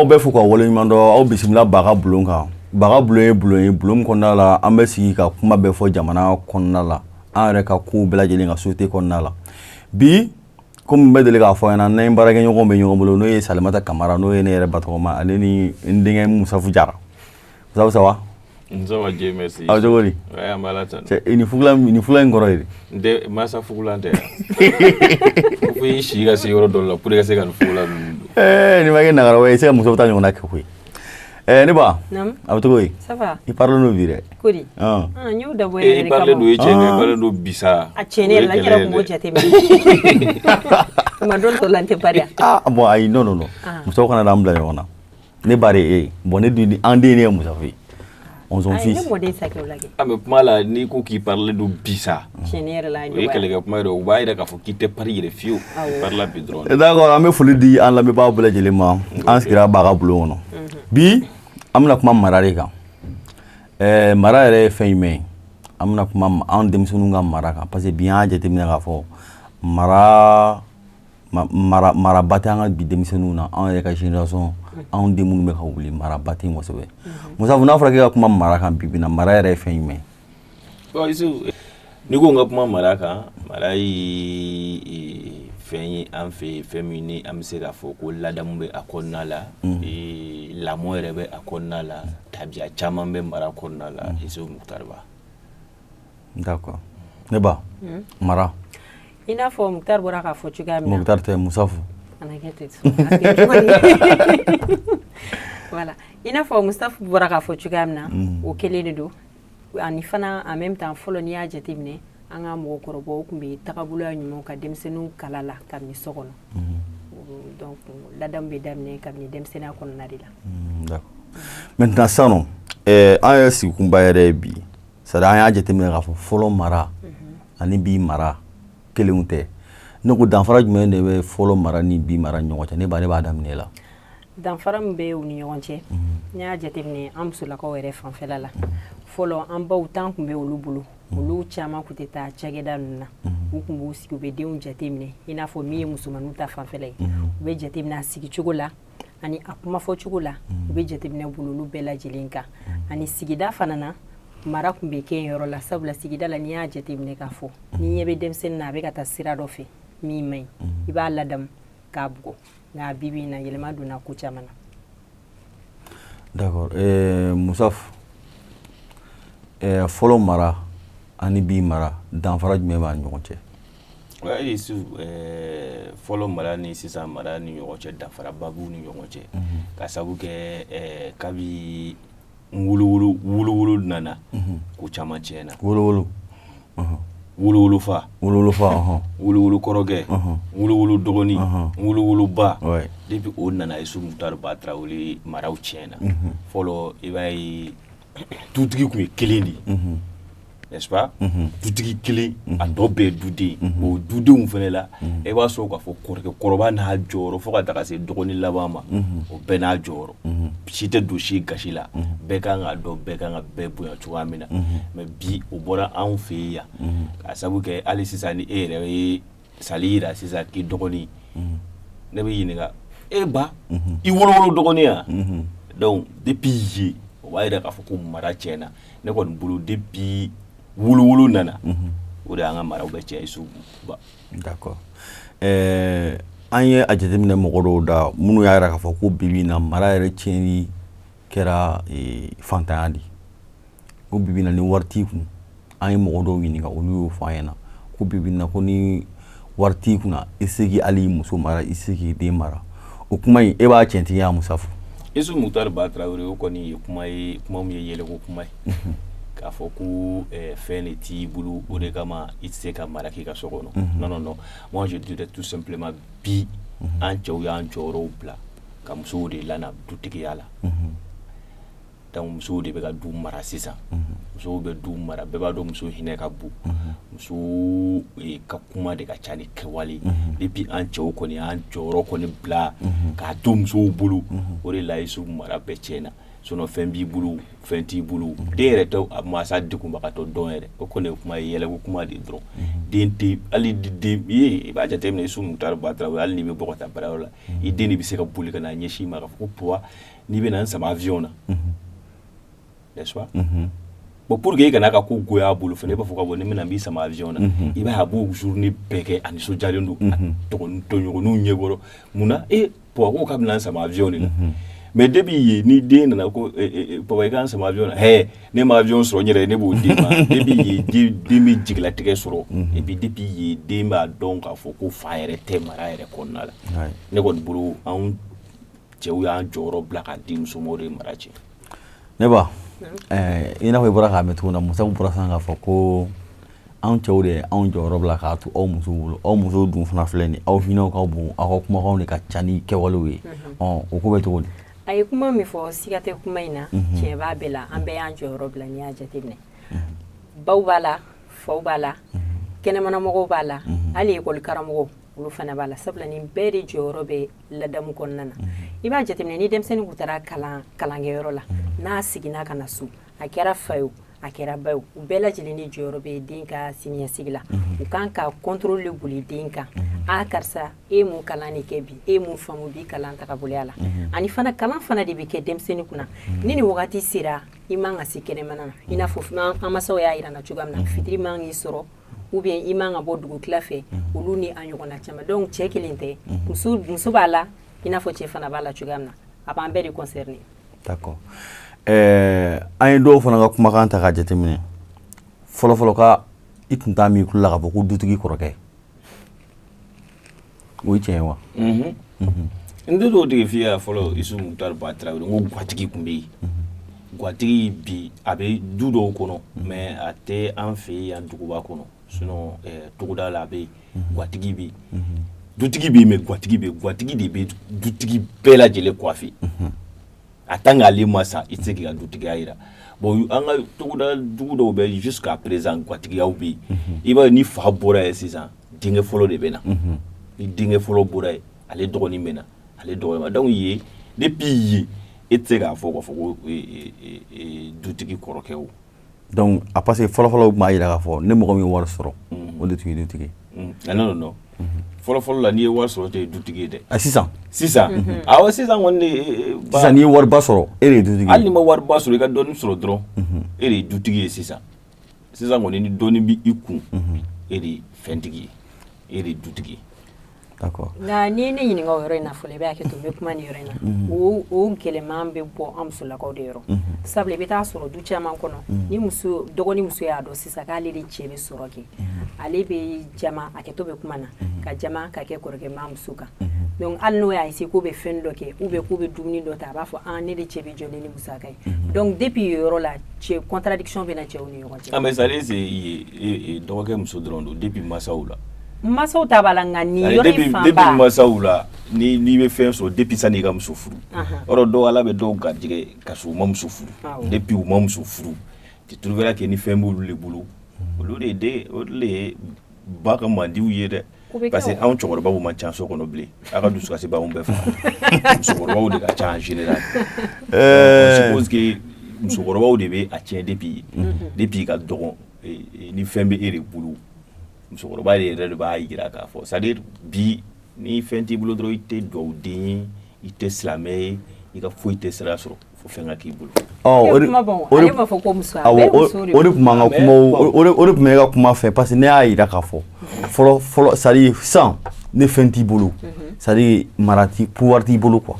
B'aw bɛɛ fo ka waleɲuman dɔn. Aw bisimila Ba ka bulon kan. Ba ka bulon ye bulon ye, bulon min kɔnɔna la an bɛ sigi ka kuma bɛɛ fɔ jamana kɔnɔna la, an yɛrɛ ka kow bɛɛ lajɛlen ka société kɔnɔna la. Bi, komi bɛ deli k'a fɔ ɲɛna, n'an baarakɛɲɔgɔn bɛ ɲɔgɔn bolo, n'o ye Salimata Kamara, n'o ye ne yɛrɛ batɔgɔma, ale ni n denkɛ Musafu Jara. Musafu, ça va? Ça va, Dieu merci. Aw cogo di? Ouais, an bɛ Ala tanu. Cɛ, nin fugulan in kɔrɔ ye di? N tɛ masa fugulan tɛ yan. Fo i si ka se yɔrɔ dɔ la pour que i ka se ka nin fugulan ninnu don. Ɛɛ, nin ma kɛ nagarawa ye, i se ka muso ta ɲɔgɔnna kɛ koyi. Ɛɛ, ne ba. Naamu. A bɛ cogo di? Ça va. I parlen don bi dɛ. Ko di? Ɔn. Ah, n y'o dabɔ E yɛrɛ i de parlen kama. don, i cɛ Ah. i parlen don bi sa. A tiɲɛ yɛrɛ la, n yɛrɛ tun b'o jateminɛ. Tuma dɔ tɔ la n tɛ pariya. Ah bon, ayi, non, non, non. Ah. Musow kana d'an bila ɲɔgɔn na. Ne ba de ye e ye. Bon, ne dun, an den ne ye Musafu ye. On son Ayi, ne fils. mɔden sa kɛ o la kɛ. Ah, mais kuma la, n'i ko k'i parlen don bi sa. Tiɲɛ yɛrɛ la, a ye O ye dɔgɔya. kɛlɛkɛ kuma ye dɛ, o b'a yira k'a fɔ k'i tɛ pari yɛrɛ fiyewu. Awɔ. I parila bi dɔrɔn. D'accord, an bɛ foli di an lamɛnbagaw bɛɛ lajɛlen ma. An sigira Ba ka bulon kɔnɔ. Bi, an bɛna kuma mara de kan. Ɛɛ, mara yɛrɛ ye fɛn jumɛn ye? An bɛna kuma an denmisɛnninw ka mara kan, parce que bi an y'a jateminɛ k'a fɔ mara mara maraba tɛ an ka bi denmisɛnninw na. Anw yɛrɛ ka génération, anw den minnu bɛ ka wuli, maraba tɛ yen kosɛbɛ. Musafu, n'a fɔra k'e ka kuma mara kan bi bi in na, mara yɛrɛ ye fɛn jumɛn ye? Bon, Issou, n'i ko n ka kuma mara kan, mara ye fɛn ye an fɛ yen, fɛn min ni an bɛ se k'a fɔ ko ladamu bɛ a kɔnɔna la, lamɔ yɛrɛ bɛ a kɔnɔna la, tabiya caman bɛ mara kɔnɔna la, Issou Mukutari Ba. D'accord, ne ba, mara. I n'a fɔ Mukutari bɔra k'a fɔ cogoya min na. Mukutari tɛ, Musafu. Kana kɛ ten sɔn. A kɛ cogo di? Voilà. I n'a fɔ Mustafa bɔra k'a fɔ cogoya min na, o kelen de don. Ani fana, en même temps, fɔlɔ, n'i y'a jateminɛ, an ka mɔgɔkɔrɔbaw tun bɛ tagaboloya ɲumanw ka denmisɛnninw kala la kabini so kɔnɔ. Donc ladamu bɛ daminɛ kabini denmisɛnninya kɔnɔna de la. D'accord. Maintenant sisan nɔ, an yɛrɛ sigikunba yɛrɛ ye bi, c'est à dire an y'a jateminɛ k'a fɔ fɔlɔ mara ani bi mara kelenw tɛ. Ne ko danfara jumɛn de bɛ fɔlɔ mara ni bi mara ni ɲɔgɔn cɛ? Ne ba, ne b'a daminɛ la. Danfara min bɛ u ni ɲɔgɔn cɛ, n'i y'a jateminɛ an musolakaw yɛrɛ fanfɛla la, fɔlɔ an baw tan tun bɛ olu bolo, olu caman tun tɛ taa cakɛda ninnu na. U tun b'u sigi, u bɛ denw jateminɛ, i n'a fɔ min ye musomaninw ta fanfɛla ye, u bɛ jateminɛ a sigicogo la ani a kumafɔcogo la, u bɛ jateminɛ bolo olu bɛɛ lajɛlen kan. Ani sigida fana na, mara tun bɛ kɛ yen yɔrɔ la, sabula sigida la, n'i y'a jateminɛ k'a fɔ n'i ɲɛ bɛ denmisɛnnin na, a bɛ ka taa sira dɔ fɛ min man ɲi, i b'a ladamu k'a bugɔ. Nka bi bi in na, yɛlɛma donna ko caman na. D'accord. Musaf, fɔlɔ mara ani bi mara, danfara jumɛn b'a ni ɲɔgɔn cɛ? Ouais, Issou, fɔlɔ mara ni sisan mara ni ɲɔgɔn cɛ, danfaraba b'u ni ɲɔgɔn cɛ. Ka sabu kɛ kabi wolowolo wolowolo nana, ko caman tiɲɛna. Wolowolo. Wolowolofa. Wolowolofa, ɔhɔn. Wolowolo kɔrɔkɛ, wolowolo dɔgɔnin, wolowoloba. Depuis o nana, Issou Mukutari Ba Tarawele, maraw tiɲɛna. Fɔlɔ, i b'a ye dutigi tun ye kelen de ye, n'est-ce pas? Dutigi kelen, a tɔ bɛɛ ye duden. O dudenw fɛnɛ la, i b'a sɔrɔ k'a fɔ kɔrɔkɛ kɔrɔba n'a jɔyɔrɔ, fo ka taga se dɔgɔnin laban ma, o bɛɛ n'a jɔyɔrɔ. Si tɛ don si gasi la, bɛɛ kan k'a dɔn, bɛɛ kan ka bɛɛ bonya cogoya min na. Mais bi, o bɔra anw fɛ yen yan, k'a sabu kɛ hali sisan, ni e yɛrɛ ye sali yira sisan k'i dɔgɔnin, ne bɛ ɲininka: e ba, i wolowolo dɔgɔnin yan? Donc depuis yen, o b'a yira k'a fɔ ko mara tiɲɛna. Ne kɔni bolo, depuis wolowolo nana, o de y'an ka maraw bɛɛ tiɲɛ, Issou Ba. D'accord. An ye a jateminɛ mɔgɔ dɔw da minnu y'a yira k'a fɔ ko bi bi in na, mara yɛrɛ tiɲɛni kɛra fantanya de ye. Ko bi bi in na, ni wari t'i kun, an ye mɔgɔ dɔw ɲininka, olu y'o fɔ an ɲɛna ko bi bi in na, ko ni wari t'i kunna, i tɛ se k'i hali i muso mara, i tɛ se k'i den mara. O kuma in, e b'a tiɲɛtigiya, Musafu? Issou Mukutari Ba Tarawele, o kɔni ye kuma ye, kuma min ye yɛlɛko kuma ye, k'a fɔ ko fɛn de t'i bolo, o de kama i tɛ se ka mara k'i ka so kɔnɔ. Non, non, non, moi je dirais tout simplement, bi an cɛw y'an jɔyɔrɔw bila ka musow de lana dutigiya la. Donc musow de bɛ ka du mara sisan, musow bɛ du mara. Bɛɛ b'a dɔn muso hinɛ ka bon, muso ka kuma de ka ca ni kɛwale. Depuis an cɛw kɔni y'an jɔyɔrɔ kɔni bila k'a to musow bolo, o de la Issou, mara bɛɛ tiɲɛna. Sinon fɛn b'i bolo, fɛn t'i bolo, den yɛrɛ tɛ a mansa degunbagatɔ dɔn yɛrɛ. O kɔni ye kuma ye, yɛlɛko kuma de dɔrɔn. Den tɛ hali den ye, i b'a jateminɛ, Isu Mutari Ba Tarawele, hali n'i bɛ bɔ ka taa baarayɔrɔ la, i den de bɛ se ka boli ka n'a ɲɛsin i ma k'a fɔ ko papa, n'i bɛ na n sama avion na, n'est-ce pas? Bon, pour que i kana ka ko goya a bolo fana, i b'a fɔ ka bɔ ni bɛna n b'i sama avion na, i b'a ye a b'o journée bɛɛ kɛ, a nisɔndiyalen don a tɔɲɔgɔnninw ɲɛkɔrɔ. Munna? E papa ko k'a bɛna n sama avion de la. Mais depuis yen, ni den nana ko papa, i k'an sama avion na, hɛ, ne ma avion sɔrɔ n yɛrɛ ye, ne b'o den ma. Depuis yen, den bɛ jigilatigɛ sɔrɔ. Et puis depuis yen, den b'a dɔn k'a fɔ ko fa yɛrɛ tɛ mara yɛrɛ kɔnɔna la. Ne kɔni bolo, anw cɛw y'an jɔyɔrɔ bila k'a di musomanw de mara cɛ. Ne ba, i n'a fɔ i bɔra k'a mɛn cogo min na, Musa bɔra sisan k'a fɔ ko anw cɛw de ye anw jɔyɔrɔ bila k'a to aw musow bolo. Aw musow dun fana filɛ nin, aw hinɛw ka bon, aw ka kumakanw de ka ca ni kɛwalew ye. Ɔ, o ko bɛ cogo di? A ye kuma min fɔ, siga tɛ kuma in na, tiɲɛ b'a bɛɛ la. An bɛɛ y'an jɔyɔrɔ bila. N'i y'a jateminɛ, baw b'a la, faw b'a la, kɛnɛmanamɔgɔw b'a la, hali ekɔli karamɔgɔw, olu fana b'a la, sabula nin bɛɛ de jɔyɔrɔ bɛ ladamu kɔnɔna na. I b'a jateminɛ, ni denmisɛnnin kun taara kalan kalankɛyɔrɔ la, n'a seginna ka na so, a kɛra fa ye o, a kɛra ba ye o, u bɛɛ lajɛlen de jɔyɔrɔ bɛ den ka siniɲɛsigi la. U kan ka contrôle boli den kan: a karisa, e ye mun kalan de kɛ bi? E ye mun faamu bi kalan tagaboloya la? Ani fana, kalan fana de bɛ kɛ denmisɛnnin kunna. Ni nin wagati sera, i man ka se kɛnɛmana na, i n'a fɔ an masaw y'a jira n na cogoya min na, fitiri man k'i sɔrɔ, ou bien i man ka bɔ dugutila fɛ, olu ni a ɲɔgɔnna caman. Donc cɛ kelen tɛ, muso b'a la i n'a fɔ cɛ fana b'a la cogoya min na. A b'an bɛɛ de concerner. D'accord. An ye dɔw fana ka kumakan ta k'a jateminɛ. Fɔlɔfɔlɔ ka i tun t'a min tulo la k'a fɔ ko dutigi kɔrɔkɛ, o ye tiɲɛ ye wa? N tɛ t'o tigi f'i ye fɔlɔ, Isu Mutari Ba Tarawele, n ko gatigi tun bɛ yen. Gatigi bi, a bɛ du dɔw kɔnɔ, mais a tɛ an fɛ yan duguba kɔnɔ. Sinon togoda la, a bɛ yen, gatigi bɛ yen, dutigi bɛ yen, mais gatigi bɛ yen. Gatigi de bɛ dutigi bɛɛ lajɛlen coiffer. A tant qu'ale ma sa, i tɛ se k'i ka dutigiya jira. Bon, an ka togoda dugu dɔw bɛ, jusqu'à présent gatigiyaw bɛ yen. I b'a ye, ni fa bɔra yen sisan, denkɛ fɔlɔ de bɛ na. Ni denkɛ fɔlɔ bɔra yen, ale dɔgɔnin bɛ na, ale dɔgɔnin. Donc yen, depuis yen, e tɛ se k'a fɔ k'a fɔ ko dutigi kɔrɔkɛ o. Donc a parce que fɔlɔfɔlɔ tun b'a jira k'a fɔ ne mɔgɔ min ye wari sɔrɔ, o de tun ye dutigi. Non, non, non, fɔlɔfɔlɔ la, n'i ye wari sɔrɔ, o tɛ ye dutigi ye dɛ. A sisan? Sisan, awɔ, sisan kɔni de. Sisan, n'i ye wariba sɔrɔ, e de ye dutigi ye. Hali n'i ma wariba sɔrɔ, i ka dɔɔni sɔrɔ dɔrɔn, e de ye dutigi ye sisan. Sisan kɔni, ni dɔɔni bɛ i kun, e de ye fɛntigi ye, e de ye dutigi ye. D'accord. Nka n'i ye ne ɲininka o yɔrɔ in na fɔlɔ, i b'a kɛ to, n bɛ kuma nin yɔrɔ in na. O gɛlɛman bɛ bɔ an musolakaw de yɔrɔ, sabula i bɛ taa sɔrɔ du caman kɔnɔ, ni muso dɔgɔnin muso y'a dɔn sisan k'ale de cɛ bɛ sɔrɔ kɛ, ale bɛ jama, a kɛtɔ bɛ kuma na ka jama ka kɛ kɔrɔkɛ maa muso kan. Donc hali n'o y'a essayer k'o bɛ fɛn dɔ kɛ, ou bien k'u bɛ dumuni dɔ ta, a b'a fɔ: ah, ne de cɛ bɛ jɔ ne ni musaka ye. Donc depuis yen yɔrɔ la, cɛ contradiction bɛ na cɛw ni ɲɔgɔn cɛ. Ah, mais ça c'est dɔgɔkɛ muso dɔrɔn don. Depuis masaw la. Masaw ta b'a la, nka nin yɔrɔ in fanba. Depuis masaw la, ni n'i bɛ fɛn sɔrɔ, depuis sanni i ka muso furu. Yɔrɔ dɔw, Ala bɛ dɔw garijɛgɛ ka sɔrɔ u ma muso furu. Depuis u ma muso furu, tu trouveras que ni fɛn b'olu de bolo, olu de ye den, olu de ye ba ka mandiw ye dɛ. Parce que anw cɛkɔrɔbaw man ca so kɔnɔ bilen. A ka dusukasi b'anw bɛɛ faga. Musokɔrɔbaw de ka ca en général. On suppose que musokɔrɔbaw de bɛ a tiɲɛ depuis i ka dɔgɔn. Ni fɛn bɛ e de bolo, musokɔrɔba de yɛrɛ de b'a jira k'a fɔ, c'est à dire bi, ni fɛn t'i bolo dɔrɔn, i tɛ dugawuden ye, i tɛ silamɛ ye, i ka foyi tɛ sira sɔrɔ fo fɛn ka k'i bolo. Ɔ, o de o de b'a fɔ ko muso, a bɛɛ muso de. O de tun b'an ka kuma, o de tun bɛ ne ka kuma fɛ, parce que ne y'a jira k'a fɔ fɔlɔ fɔlɔ, c'est à dire sisan, ni fɛn t'i bolo, c'est à dire mara t'i, pouvoir t'i bolo quoi.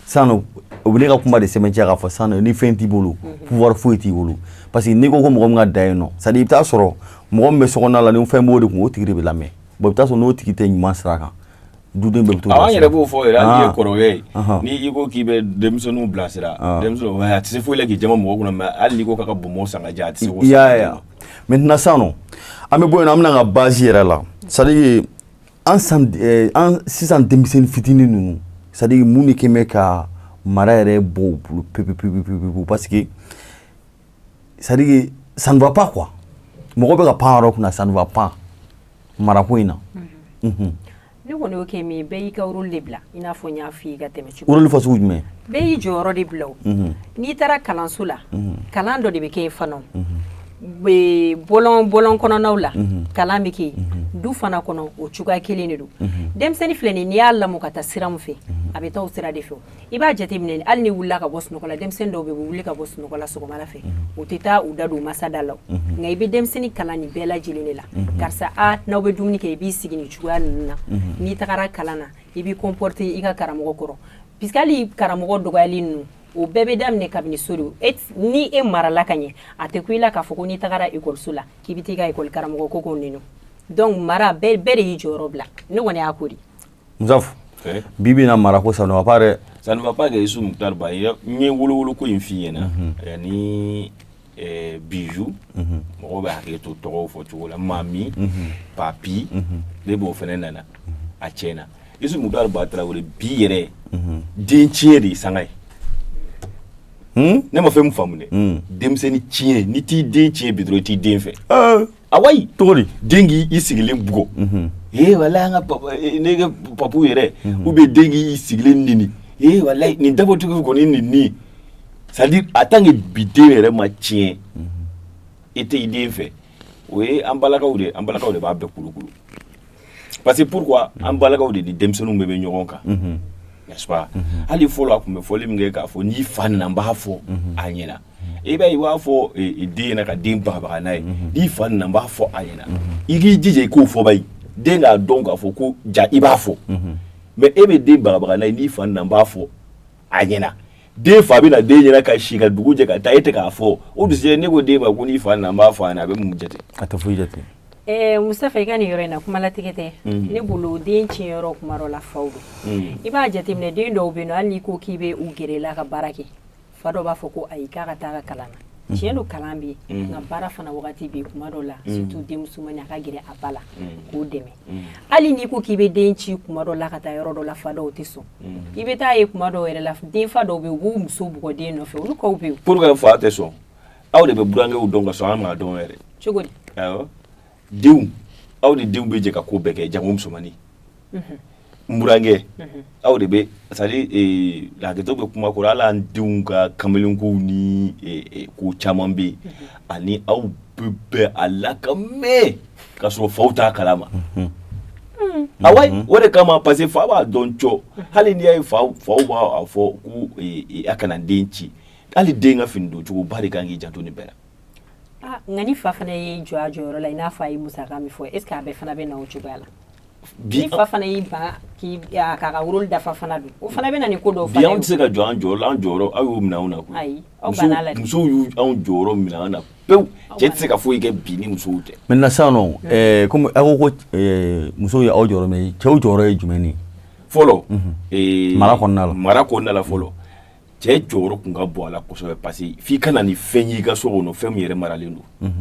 Sisan nɔ, o bɛ ne ka kuma de sɛbɛntiya k'a fɔ sisan nɔ, ni fɛn t'i bolo, pouvoir foyi t'i bolo, parce que n'i ko ko mɔgɔ min ka da yen nɔ, c'est à dire i bɛ taa sɔrɔ mɔgɔ min bɛ sokɔnɔna la, ni fɛn b'o de kun, o tigi de bɛ lamɛn. Bon, i bɛ taa sɔrɔ n'o tigi tɛ ɲuman sira kan, duden bɛɛ bɛ t'o. An yɛrɛ b'o fɔ yɛrɛ, hali n'i ye kɔrɔkɛ ye, ni i ko k'i bɛ denmisɛnninw bilasira, denmisɛnninw, a tɛ se foyi la k'i jama mɔgɔ kunna, mais hali n'i ko k'a ka bonbon san ka di, a tɛ se k'o san. I y'a ye? Maintenant sisan nɔ, an bɛ bɔ yen nɔ, an bɛna ka base yɛrɛ la, c'est à dire an san an sisan denmisɛnnin fitinin ninnu, c'est à dire mun de kɛ bɛ ka mara yɛrɛ bɔ u bolo pewu pewu pewu pewu? Parce que c'est à dire ça ne va pas quoi. Mɔgɔ bɛ ka pan yɔrɔ kunna, ça ne va pas marako in na. Ne kɔni y'o kɛ min ye, bɛɛ y'i ka rôle de bila, i n'a fɔ n y'a f'i ye ka tɛmɛ cogo. Rôle fasugu jumɛn? Bɛɛ y'i jɔyɔrɔ de bila o. N'i taara kalanso la, kalan dɔ de bɛ kɛ yen fana. Bɔlɔn bɔlɔn kɔnɔnaw la, kalan bɛ kɛ yen. Du fana kɔnɔ, o cogoya kelen de don. Denmisɛnnin filɛ nin, n'i y'a lamɔ ka taa sira min fɛ, a bɛ taa o sira de fɛ. I b'a jateminɛ, hali ni wulila ka bɔ sunɔgɔ la, denmisɛnnin dɔw bɛ yen, u bɛ wuli ka bɔ sunɔgɔ la sɔgɔmada fɛ, u tɛ taa u da don masa da la. Nka i bɛ denmisɛnnin kalan nin bɛɛ lajɛlen de la. Karisa, a n'aw bɛ dumuni kɛ, i b'i sigi nin cogoya ninnu na. N'i tagara kalan na, i b'i comporter i ka karamɔgɔ kɔrɔ, puisque hali karamɔgɔ dɔgɔyali ninnu, o bɛɛ bɛ daminɛ kabini so de. Ni e marala ka ɲɛ, a tɛ ku i la k'a fɔ ko n'i tagara ekɔliso la, k'i bɛ t'i ka ekɔli karamɔgɔ ko k'o nɛni. Donc mara, bɛɛ de y'i jɔyɔrɔ bila. Ne kɔni y'a ko de. Musafu, bi bi in na, mara ko, ça ne va pas dɛ. Ça ne va pas kɛ. Isu Mukutari Ba, n ye wolowolo ko in f'i ɲɛna ani Bijou, mɔgɔw bɛ hakili to tɔgɔw fɔ cogo la. Mami, papi, ne b'o fɛnɛ nana a tiɲɛna. Isu Mukutari Ba Tarawele, bi yɛrɛ den tiɲɛ de ye sanga ye. Ne ma fɛn min faamu dɛ, denmisɛnnin tiɲɛ, n'i t'i den tiɲɛ bi dɔrɔn, i t'i den fɛ. Awayi. Cogo di? Den k'i sigilen bugɔ, ee walayi, an ka papa, ne ka papu yɛrɛ, ou bien den k'i sigilen nini, ee walayi, nin dabɔtigiw kɔni nin nin, c'est à dire en tant que bi den yɛrɛ ma tiɲɛ, i tɛ i den fɛ. O ye an balakaw de, an balakaw de b'a bɛɛ kolokolo. Parce que pourquoi? An balakaw de ni denmisɛnninw bɛɛ bɛ ɲɔgɔn kan, n'est-ce pas? Hali fɔlɔ, a tun bɛ fɔli min kɛ k'a fɔ n'i fa nana, n b'a fɔ a ɲɛna. I b'a ye, i b'a fɔ den ɲɛna ka den bagabaga n'a ye, n'i fa nana, n b'a fɔ a ɲɛna. I k'i jija i k'o fɔ, bayi den k'a dɔn k'a fɔ ko ja i b'a fɔ. Mais e bɛ den bagabaga n'a ye, n'i fa nana, n b'a fɔ a ɲɛna. Den fa bɛ na den ɲɛna ka si ka dugu jɛ ka taa, e tɛ k'a fɔ. O dusujɛ, ne ko den ma ko n'i fa nana, n b'a fɔ a ɲɛna, a bɛ mun jate? A tɛ foyi jate. Mustafa, i ka nin yɔrɔ in na, kumalatigɛ tɛ. Ne bolo, den tiɲɛyɔrɔ, kuma dɔ la, faw don. I b'a jateminɛ, den dɔw bɛ yen nɔ, hali n'i ko k'i bɛ u gɛrɛ la ka baara kɛ, fa dɔ b'a fɔ ko ayi, k'a ka taa ka kalan na. Tiɲɛ don, kalan bɛ yen, nka baara fana wagati bɛ yen. Kuma dɔw la, surtout denmusomanin, a ka gɛrɛ a ba la k'o dɛmɛ. Hali n'i ko k'i bɛ den ci kuma dɔ la ka taa yɔrɔ dɔ la, fa dɔw tɛ sɔn. I bɛ taa ye, kuma dɔw yɛrɛ la, denfa dɔw bɛ yen, u b'u muso bugɔ den nɔfɛ. Olu kaw bɛ yen. Pour que fa tɛ sɔn, aw de bɛ burankɛw dɔn ka sɔn an m'a dɔn yɛrɛ. Cogo di? Awɔ, denw, aw ni denw bɛ jɛ ka ko bɛɛ kɛ, jango musomanin. N burankɛ, aw de bɛ, c'est à dire hakɛto bɛ kuma kɔrɔ, hali an denw ka kamalenkow ni ko caman bɛ yen, ani aw bɛ bɛn a la ka mɛn ka sɔrɔ faw t'a kalama. Awayi, o de kama, parce que fa b'a dɔn cɔ. Hali n'i y'a ye faw b'a fɔ ko a kana den ci, hali den ka fini don cogo, ba de kan k'i janto nin bɛɛ la. Nka ni fa fana y'i jɔ a jɔyɔrɔ la, i n'a fɔ a ye musaka min fɔ, est ce que a bɛɛ fana bɛ na o cogoya la? Ni fa fana y'i ban k'i k'a ka rôle dafa fana dun, o fana bɛ na ni ko dɔw fana ye. Bi anw tɛ se ka jɔ an jɔyɔrɔ la. An jɔyɔrɔ, aw y'o minɛ anw na koyi. Ayi, aw banna la dɛ. Musow y'u anw jɔyɔrɔ minɛ an na pewu. Cɛ tɛ se ka foyi kɛ bi ni musow tɛ. Maintenant sisan nɔ, komi aw ko ko musow ye aw jɔyɔrɔ minɛ, cɛw jɔyɔrɔ ye jumɛn ye? Fɔlɔ, mara kɔnɔna la. Mara kɔnɔna la, fɔlɔ, cɛ jɔyɔrɔ tun ka bon a la kosɛbɛ, parce que f'i ka na ni fɛn ye i ka so kɔnɔ, fɛn min yɛrɛ maralen don.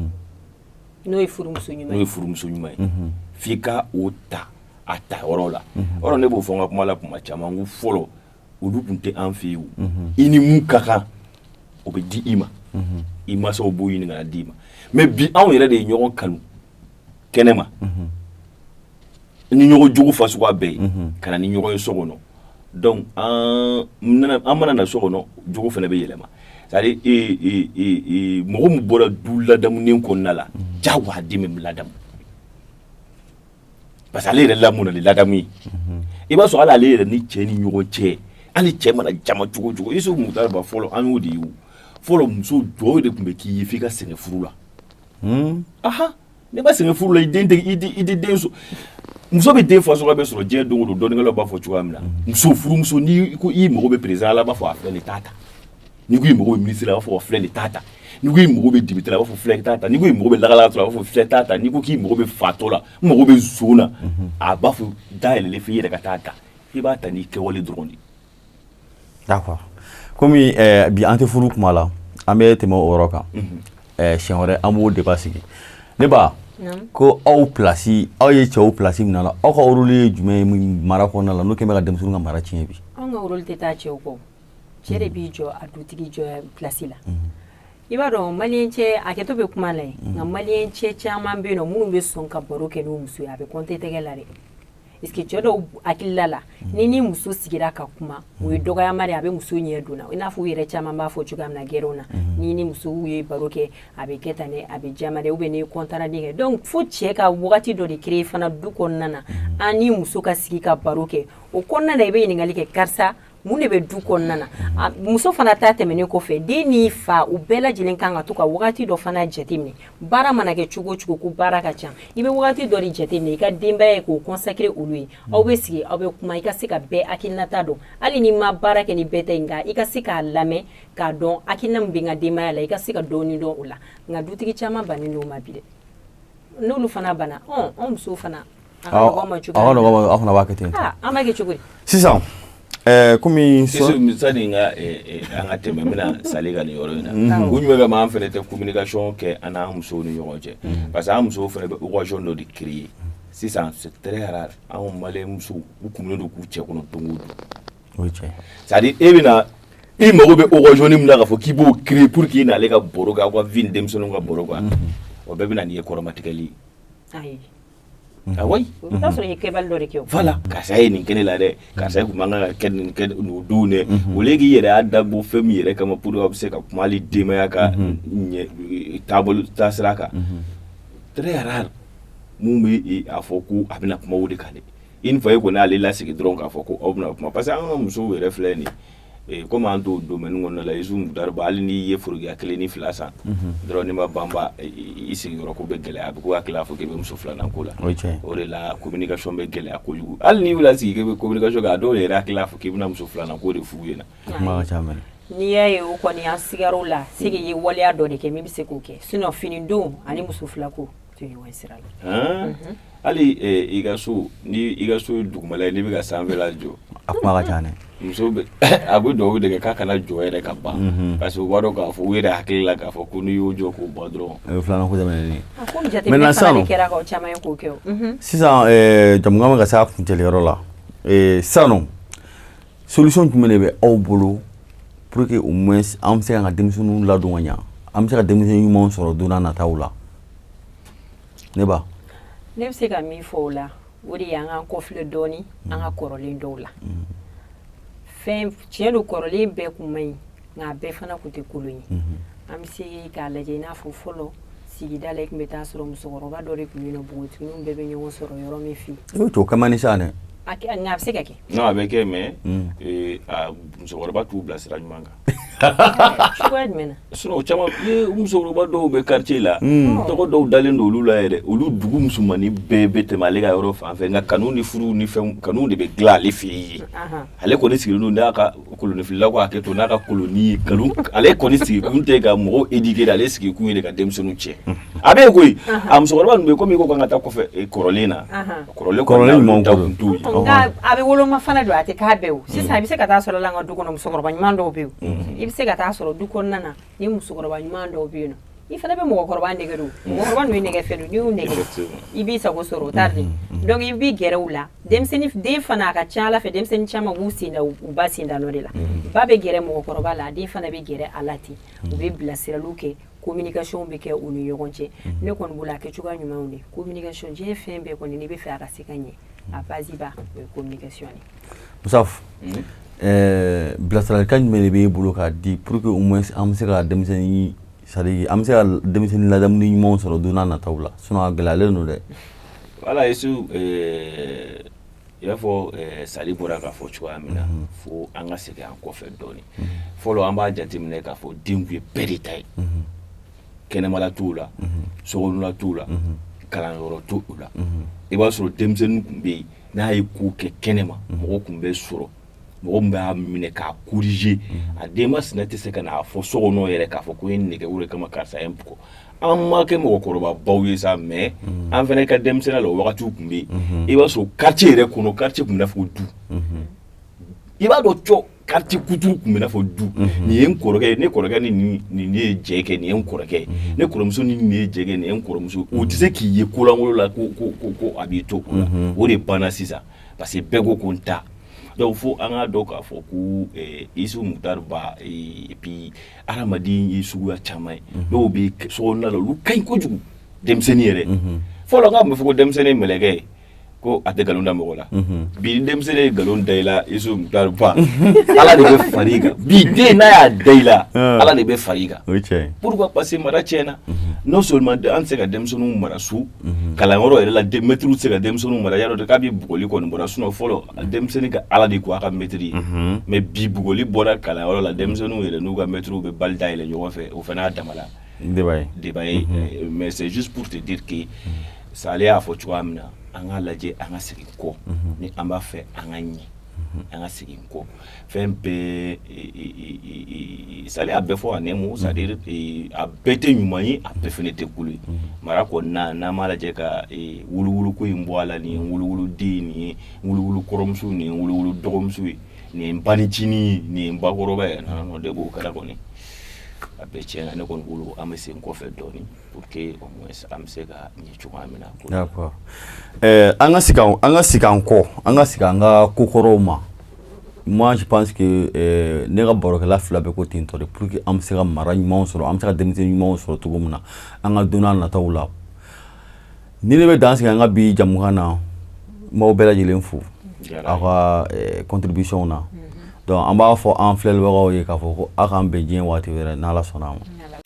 N'o ye furumuso ɲuman ye. N'o ye furumuso ɲuman ye, f'i ka o ta a ta yɔrɔ la. Yɔrɔ, ne b'o fɔ n ka kuma la kuma caman ko fɔlɔ, olu tun tɛ an fɛ yen. O i ni mun ka kan, o bɛ di i ma, i mansaw b'o ɲini ka na d'i ma. Mais bi, anw yɛrɛ de ye ɲɔgɔn kanu kɛnɛ ma ni ɲɔgɔn jugu fasuguya bɛɛ ye ka na ni ɲɔgɔn ye so kɔnɔ. Donc an mana na so kɔnɔ, jogo fana bɛ yɛlɛma. C'est à dire mɔgɔ min bɔra du ladamunen kɔnɔna la, jagoya den bɛ ladamu, parce que ale yɛrɛ lamɔna ni ladamu ye. I b'a sɔrɔ hali ale yɛrɛ ni cɛ ni ɲɔgɔn cɛ, hali cɛ mana jama cogo o cogo, Isufu Mutari Ba, fɔlɔ an y'o de ye. O fɔlɔ, muso duwawu de tun bɛ k'i ye f'i ka sɛgɛn furu la. Aha, n'i ma sɛgɛn furu la, i den tɛ i tɛ den sɔrɔ. Muso bɛ den fasuguya bɛɛ sɔrɔ diɲɛ don o don. Dɔnnikɛlaw b'a fɔ cogoya min na, muso, furumuso, n'i ko i mago bɛ président la, b'a fɔ a filɛ nin, t'a ta. N'i ko i mago bɛ ministre la, a b'a fɔ a filɛ nin, t'a ta. N'i ko i mago bɛ député la, a b'a fɔ filɛ, t'a ta. N'i ko i mago bɛ lagalagatɔ la, a b'a fɔ filɛ, t'a ta. N'i ko k'i mago bɛ fatɔ la, n mago bɛ zon na, a b'a fɔ da yɛlɛlen f'i yɛrɛ ka taa ta. I b'a ta n'i kɛwale dɔrɔn de. D'accord, komi bi an tɛ furu kuma la, an bɛ tɛmɛ o yɔrɔ kan. Siɲɛ wɛrɛ an b'o débat sigi. Ne ba ko aw place, aw ye cɛw place min na, aw ka rôle ye jumɛn ye mara kɔnɔna la, n'o kɛn bɛ ka denmisɛnninw ka mara tiɲɛ bi? Anw ka rôle tɛ taa cɛw kɔ. Cɛ de b'i jɔ a dutigi jɔ place la. I b'a dɔn, malien cɛ, hakɛto bɛ kuma la yen, nka malien cɛ caman bɛ yen nɔ minnu bɛ sɔn ka baro kɛ n'u muso ye, a bɛ compter tɛgɛ la dɛ. Parce que cɛ dɔw hakilila la, ni muso sigira ka kuma, o ye dɔgɔyama de, a bɛ muso ɲɛ donna. I n'a fɔ u yɛrɛ caman b'a fɔ cogoya min na gɛrɛnw na, ni musow ye baro kɛ, a bɛ kɛ tan dɛ, a bɛ jama dɛ, ou bien ni compte rendu kɛ. Donc fo cɛ ka wagati dɔ de créer fana du kɔnɔna na, an ni muso ka sigi ka baro kɛ. O kɔnɔna na, i bɛ ɲininkali kɛ: karisa, mun de bɛ du kɔnɔna na? Muso fana ta tɛmɛnen kɔfɛ, den ni fa, u bɛɛ lajɛlen kan ka to ka wagati dɔ fana jateminɛ. Baara mana kɛ cogo o cogo, ko baara ka ca, i bɛ wagati dɔ de jateminɛ i ka denbaya ye k'o consacrer olu ye. Aw bɛ sigi, aw bɛ kuma, i ka se ka bɛɛ hakilinata dɔn. Hali n'i ma baara kɛ ni bɛɛ ta ye, nka i ka se k'a lamɛn, k'a dɔn hakilina min bɛ n ka denbaya la, i ka se ka dɔɔni dɔn o la. Nka dutigi caman bannen don o ma bi dɛ. N'olu fana banna, anw musow fana, a ka nɔgɔn ma cogoya min na, aw fana b'a kɛ ten. An b'a kɛ cogo di? Sisan komi sani n ka an ka tɛmɛ, n bɛna Sali ka nin yɔrɔ in na. Kun jumɛn kama an fana tɛ communication kɛ an n'an musow ni ɲɔgɔn cɛ? Parce que an musow fana bɛ occasion dɔ de créer sisan. C'est très rare, anw malien musow, u kuminen don k'u cɛ kɔnɔ don o don. O ye tiɲɛ. C'est à dire, e bɛna i mago bɛ occasion min na k'a fɔ k'i b'o créer pour que i n'ale ka baro kɛ, aw ka vie ni denmisɛnninw ka baro kan, o bɛɛ bɛ na n'i ye kɔrɔmatigɛli ye. Ayi. Ah oui. O bɛ taa sɔrɔ i ye kɛbali dɔ de kɛ o. Voilà, karisa ye nin kɛ ne la dɛ, karisa ye kun man kan ka kɛ nin kɛ nin don dɛ. Au lieu k'i yɛrɛ y'a dabɔ fɛn min yɛrɛ kama pour que aw bɛ se ka kuma hali denbaya ka ɲɛ taabolo taasira kan, très rare mun bɛ a fɔ ko a bɛna kuma o de kan dɛ. Une fois e kɔni y'ale lasigi dɔrɔn k'a fɔ ko aw bɛna kuma, parce que an ka musow yɛrɛ filɛ nin ye, komi an t'o domaine kɔnɔna la, Isu Mutariba, hali n'i ye forokiya kelen ni fila san dɔrɔn, n'i ma banba, i sigiyɔrɔ ko bɛ gɛlɛya, a bɛ ko hakili a fɔ k'i bɛ muso filanan ko la. O ye tiɲɛ. O de la communication bɛ gɛlɛya kojugu. Hali n'i bɛna sigi k'i bɛ communication kɛ, a dɔw yɛrɛ hakili a fɔ k'i bɛna muso filanan ko de f'u ɲɛna. Kuma ka ca mɛnɛ. N'i y'a ye, o kɔni, an sigar'o la, c'est que i ye waleya dɔ de kɛ min bɛ se k'o kɛ. Sinon fini don ani muso fila ko tɛ ɲɔgɔn sira la. Hali i ka so, ni i ka so ye dugumala ye, n'i bɛ ka sanfɛla jɔ, a kuma ka ca dɛ. Muso bɛ a bɛ dugawu de kɛ k'a kana jɔ yɛrɛ ka ban, parce que u b'a dɔn k'a fɔ u yɛrɛ hakili la k'a fɔ ko n'i y'o jɔ k'o ban dɔrɔn, o ye filanan ko daminɛ ye. Komi jateminɛ fana de kɛra ka caman ye k'o kɛ o. Sisan jamukan bɛ ka se a kuncɛliyɔrɔ la. Sisan nɔ, solution jumɛn de bɛ aw bolo pour que au moins an bɛ se k'an ka denmisɛnninw ladon ka ɲɛ, an bɛ se ka denmisɛnnin ɲumanw sɔrɔ don n'a nataw la? Ne ba. Ne bɛ se ka min fɔ o la, o de ye an k'an kɔfilɛ dɔɔni an ka kɔrɔlen dɔw la. Fɛn tiɲɛ don, kɔrɔlen bɛɛ kun man ɲi, nka a bɛɛ fana kun tɛ kolon ye. An bɛ se k'a lajɛ, i n'a fɔ fɔlɔ sigida la, i tun bɛ taa sɔrɔ musokɔrɔba dɔ de tun bɛ yen nɔ, npogotigininw bɛɛ bɛ ɲɔgɔn sɔrɔ yɔrɔ min fɛ. I bɛ to kɛ man di sa dɛ. Nka a bɛ se ka kɛ. Non, a bɛ kɛ, mais a musokɔrɔba t'u bila sira ɲuman kan. Cogoya jumɛn na? Sinon o caman ye, musokɔrɔba dɔw bɛ quartier la, tɔgɔ dɔw dalen don olu la yɛrɛ. Olu dugu musomannin bɛɛ bɛ tɛmɛ ale ka yɔrɔ fan fɛ, nka kanu ni furu ni fɛn kanu de bɛ dilan ale fɛ yen. Ale kɔni sigilen don n'a ka kolonifililaw ka hakɛ to, n'a ka koloni ye kanu. Ale kɔni sigi kun tɛ ka mɔgɔw éduquer, ale sigi kun ye de ka denmisɛnninw tiɲɛ. A bɛ yen koyi, a musokɔrɔba ninnu bɛ komi i ko k'an ka taa kɔfɛ kɔrɔlen na, kɔrɔlen kɔrɔlen ɲumanw da kun t'u ye. Nka a bɛ woloma fana don, a tɛ k'a bɛɛ o. Sisan i bɛ se ka taa sɔrɔ la, an ka du kɔnɔ, musokɔrɔba ɲuman dɔw bɛ yen. I bɛ se ka taa sɔrɔ du kɔnɔna na ni musokɔrɔba ɲuman dɔw bɛ yen nɔ, i fana bɛ mɔgɔkɔrɔba nɛgɛ don. Mɔgɔkɔrɔba ninnu ye nɛgɛ fɛn don, n'i y'u nɛgɛ, i b'i sago sɔrɔ, o t'a di. Donc i b'i gɛrɛ u la. Denmisɛnnin den fana, a ka ca ala fɛ, denmisɛnnin caman b'u sen da u ba sen da nɔ de la. Ba bɛ gɛrɛ mɔgɔkɔrɔba la, a den fana bɛ gɛrɛ a la ten. U bɛ bilasiraliw kɛ, communication bɛ kɛ u ni ɲɔgɔn cɛ. Ne kɔni bolo, a kɛ cogoya ɲumanw de communication. Diɲɛ fɛn bɛɛ kɔni, n'i bɛ fɛ a ka se ka ɲɛ, a base ba, o ye communication de. Musaf, bilasiralikan jumɛn de b'e bolo k'a di pour que au moins an bɛ se ka denmisɛnnin, c'est à dire an bɛ se ka denmisɛnnin ladamuni ɲumanw sɔrɔ don n'a nataw la? Sinon a gɛlɛyalen don dɛ. Voilà, Isu, i b'a fɔ Sali bɔra k'a fɔ cogoya min na, fo an ka segin an kɔfɛ dɔɔnin. Fɔlɔ, an b'a jateminɛ k'a fɔ den tun ye bɛɛ de ta ye. Kɛnɛmala t'o la, sokɔnɔla t'o la, kalanyɔrɔ t'o la. I b'a sɔrɔ denmisɛnnin tun bɛ yen, n'a ye ko kɛ kɛnɛma, mɔgɔ tun bɛ sɔrɔ, mɔgɔ min b'a minɛ k'a corriger. A denba sinɛ tɛ se ka n'a fɔ so kɔnɔ yɛrɛ k'a fɔ ko n ye nin kɛ, o de kama karisa ye n bugɔ. An ma kɛ mɔgɔkɔrɔbabaw ye sa, mais an fana ka denmisɛnninya la, o wagatiw tun bɛ yen. I b'a sɔrɔ quartier yɛrɛ kɔnɔ, quartier tun bɛ n'a fɔ du. I b'a dɔn cɔ, quartier kuturu tun bɛ n'a fɔ du. Nin ye n kɔrɔkɛ ye, ne kɔrɔkɛ ni nin ye jɛ kɛ, nin ye n kɔrɔkɛ ye, ne kɔrɔmuso ni nin ye jɛ kɛ, nin ye n kɔrɔmuso. O tɛ se k'i ye kolankolon la ko a b'i to o la. O de banna sisan, parce que bɛɛ ko ko n ta. Donc fo an k'a dɔn k'a fɔ ko Isu Mutari Ba, et puis hadamaden ye suguya caman ye. Dɔw bɛ sokɔnɔna la, olu ka ɲi kojugu. Denmisɛnnin yɛrɛ fɔlɔ, n k'a tun bɛ fɔ ko denmisɛnnin ye mɛlɛkɛ ye. Ko a tɛ nkalon da mɔgɔ la. Bi, ni denmisɛnnin ye nkalon da i la, Isu Ba, Ala de bɛ far'i kan. Bi den, n'a y'a da i la, Ala de bɛ far'i kan. O ye tiɲɛ ye. Pourquoi? Parce que mara tiɲɛna. Non seulement an tɛ se ka denmisɛnninw mara so, kalanyɔrɔ yɛrɛ la, maître tɛ se ka denmisɛnninw mara. Yarɔ k'a bɛ bugɔli kɔni bɔra. Sinon fɔlɔ, denmisɛnnin ka Ala de ko a ka maître ye. Mais bi, bugɔli bɔra kalanyɔrɔ la, denmisɛnninw yɛrɛ n'u ka maître bɛ bali dayɛlɛ ɲɔgɔn fɛ. O fana y'a dama la débat ye. Débat ye. Mais c'est juste pour te dire que Sale y'a fɔ cogoya min na, an k'a lajɛ, an ka segin kɔ. Ni an b'a fɛ an ka ɲɛ, an ka segin kɔ. Fɛn bɛɛ, Sale y'a bɛɛ fɔ en un mot, c'est à dire a bɛɛ tɛ ɲuman ye, a bɛɛ fɛnɛ tɛ kolo ye. Mara kɔni na, n'an m'a lajɛ ka wuluwuluko in bɔ a la, nin ye wuluwuluden, nin ye wuluwulu kɔrɔmuso, nin ye wuluwulu dɔgɔmuso ye, nin ye n banicinin ye, nin ye n bakɔrɔba ye, non non, de b'o kɛra kɔni, a bɛɛ tiɲɛna. Ne kɔni bolo, an bɛ segin kɔfɛ dɔɔni pour que au moins an bɛ se ka ɲɛ cogoya min na. D'accord. An ka segin an kɔ, an ka segin an ka kokɔrɔw ma. Moi, je pense que ne ka barokɛla fila bɛ ko ten tɔ de, pour que an bɛ se ka mara ɲumanw sɔrɔ, an bɛ se ka denmisɛnnin ɲumanw sɔrɔ cogo min na an ka don n'a nataw la. Ni ne bɛ dan sigi an ka bi jamukan na, n b'aw bɛɛ lajɛlen fo aw ka contribution na. Donc an b'a fɔ an filɛlibagaw ye k'a fɔ ko aw k'an bɛn diɲɛ waati wɛrɛ, n'Ala sɔnna a ma.